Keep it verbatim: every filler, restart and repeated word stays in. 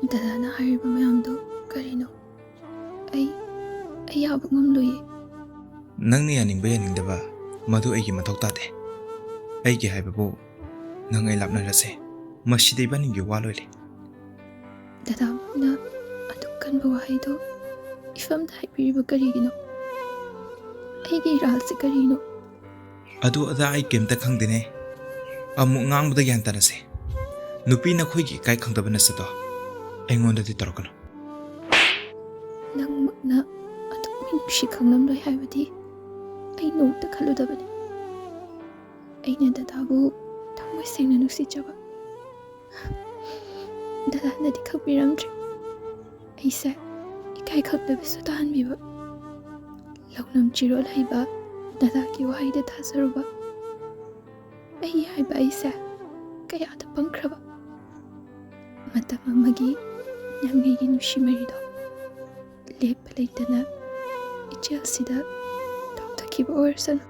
ꯗꯗꯥꯅ ꯍꯥꯏꯔꯤꯕ ꯃꯌꯥꯝꯗꯣ ꯀꯔꯤꯅꯣ? ꯑꯩ ꯑꯩ ꯌꯥꯕ ꯉꯝꯂꯣꯏꯌꯦ꯫ ꯅꯪꯅ ꯌꯥꯅꯤꯡꯕ ꯌꯥꯅꯤꯡꯗꯕ, ꯃꯗꯨ ꯑꯩꯒꯤ ꯃꯊꯧ ꯇꯥꯗꯦ꯫ ꯑꯩꯒꯤ ꯍꯥꯏꯕꯕꯨ, ꯅꯪ ꯑꯩ ꯂꯥꯞꯅꯔꯁꯦ꯫ ꯃꯁꯤꯗ ꯏꯕꯥꯅꯤꯒꯤ ꯋꯥ ꯂꯣꯏꯔꯦ꯫ ꯗꯗꯥꯕꯨꯅ ꯑꯗꯨꯛ ꯀꯟꯕ ꯋꯥꯍꯩꯗꯣ ꯏꯐꯝꯗ ꯍꯥꯏꯕꯤꯔꯤꯕ ꯀꯔꯤꯒꯤꯅꯣ? ꯑꯩꯒꯤ ꯏꯔꯥꯜꯁꯦ ꯀꯔꯤꯅꯣ? ꯑꯗꯨ ꯑꯗꯥ ꯑꯩ ꯀꯩꯝꯇ ꯈꯪꯗꯦꯅꯦ꯫ ꯑꯃꯨꯛ ꯉꯥꯡꯕꯗ ꯒ꯭ꯌꯥꯟ ꯇꯥꯅꯁꯦ꯫ ꯅꯨꯄꯤ ꯅꯈꯣꯏꯒꯤ ꯏꯀꯥꯏ ꯈꯪꯗꯕ ꯅꯁꯛꯇꯣ ꯑꯩꯉꯣꯟꯗꯗꯤ ꯇꯧꯔꯛꯀꯅꯨ꯫ ꯅꯪꯃꯛꯅ ꯑꯗꯨꯛ ꯃꯤꯅꯨꯡꯁꯤ ꯈꯪꯂꯝꯂꯣꯏ ꯍꯥꯏꯕꯗꯤ ꯑꯩ ꯅꯣꯡꯃꯇ ꯈꯜꯂꯨꯗꯕꯅꯤ꯫ ꯑꯩꯅ ꯗꯗꯥꯕꯨ ꯊꯃꯣꯏ ꯁꯦꯡꯅ ꯅꯨꯡꯁꯤꯖꯕ ꯗꯗꯥꯅꯗꯤ ꯈꯪꯕꯤꯔꯝꯗ꯭ꯔꯦ꯫ ꯑꯩꯁꯦ ꯏꯀꯥꯏ ꯈꯪꯗꯕꯁꯨ ꯇꯥꯍꯟꯕꯤꯕ, ꯂꯧꯅꯝ ꯆꯤꯔꯣꯜ ꯍꯩꯕ ꯗꯗꯥꯒꯤ ꯋꯥꯍꯩꯗ ꯊꯥꯖꯔꯨꯕ꯫ ꯑꯩ ꯍꯥꯏꯕ ꯑꯩꯁꯦ ꯀꯌꯥꯗ ꯄꯪꯈ꯭ꯔꯕ꯫ ꯃꯇꯝ ꯑꯃꯒꯤ ꯅꯪ ꯑꯩꯒꯤ ꯅꯨꯡꯁꯤ ꯃꯔꯤꯗꯣ ꯂꯦꯞꯄ ꯂꯩꯇꯅ ꯏꯆꯦꯜꯁꯤꯗ ꯊꯣꯛꯊꯈꯤꯕ ꯑꯣꯏꯔꯁꯅꯨ꯫